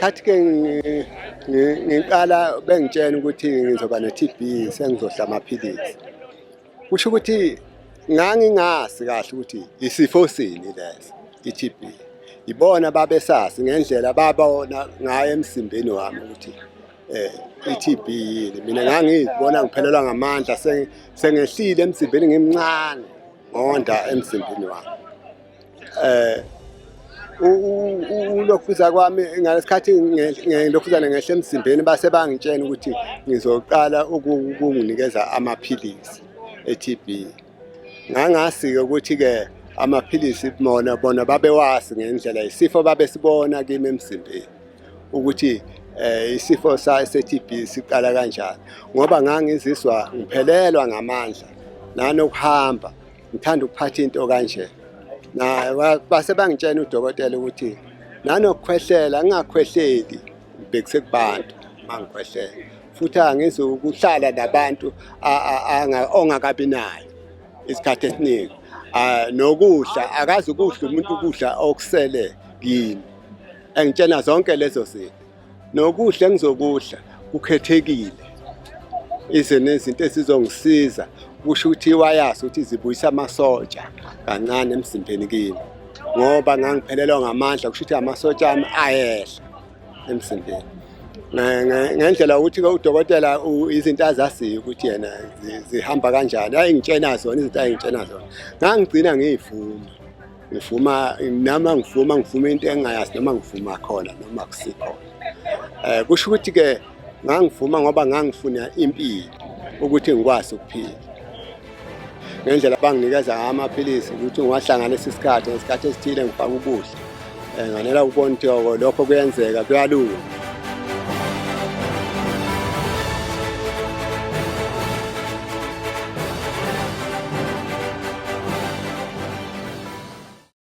Ngesikhathi ke ngiqala bengitshena ukuthi ngizoba ne-TB sengizohla amaphilisi. Kusho ukuthi ngangingazi kahle ukuthi isifo sini leso i-TB. Ibona babesazi ngendlela babona ngayo emzimbeni wami ukuthi i-TB yini. Mina ngangizibona ngiphelelwa ngamandla sengehlile emzimbeni ngimncane ngonda emzimbeni wami. Ulokhuza kwami ngalesikhathi ngilokhuzana ngehle emzimbeni base bangitshela ukuthi ngizoqala ukunginikeza amaphilisi e-TB. Ngangasi-ke ukuthi-ke amaphilisi bona bona babewazi ngendlela isifo babesibona kimi emzimbeni ukuthi isifo se-TB siqala kanjani, ngoba ngangizizwa ngiphelelwa ngamandla nanokuhamba ngithanda ukuphatha into kanje. Na base bangitshela udokotela ukuthi nanokukhwehlela ngingakhwehleli ngibhekise kubantu mangikhwehlela, futhi angizukuhlala nabantu ongakabi nayo isikhathi esiningi. Nokudla akazi ukudla umuntu ukudla okusele kimi, engitshena zonke lezo zinto. Nokudla engizokudla kukhethekile, ize nezinto ezizongisiza, kusho ukuthi wayazi ukuthi zibuyisa amasotsha kancane emzimbeni kimi, ngoba ngangiphelelwa ngamandla, kusho ukuthi amasotsha ami ayehla emzimbeni. Ngendlela ukuthi-ke udokotela izinto azaziyo ukuthi yena zihamba kanjani, ayengitshena zona izinto ayengitshena zona, ngangigcina ngiyivuma. Ngivuma noma ngivuma ngivuma into engingayazi noma ngivuma khona noma kusikhona. Kusho ukuthi-ke ngangivuma ngoba ngangifuna impilo ukuthi ngikwazi ukuphila. Ngendlela abanginikeza ngayo amaphilisi ukuthi ngiwahlanganise isikhathi ngesikhathi esithile ngifake ukudla. Nganela ukubona ukuthi lokho kuyenzeka kuyalunga.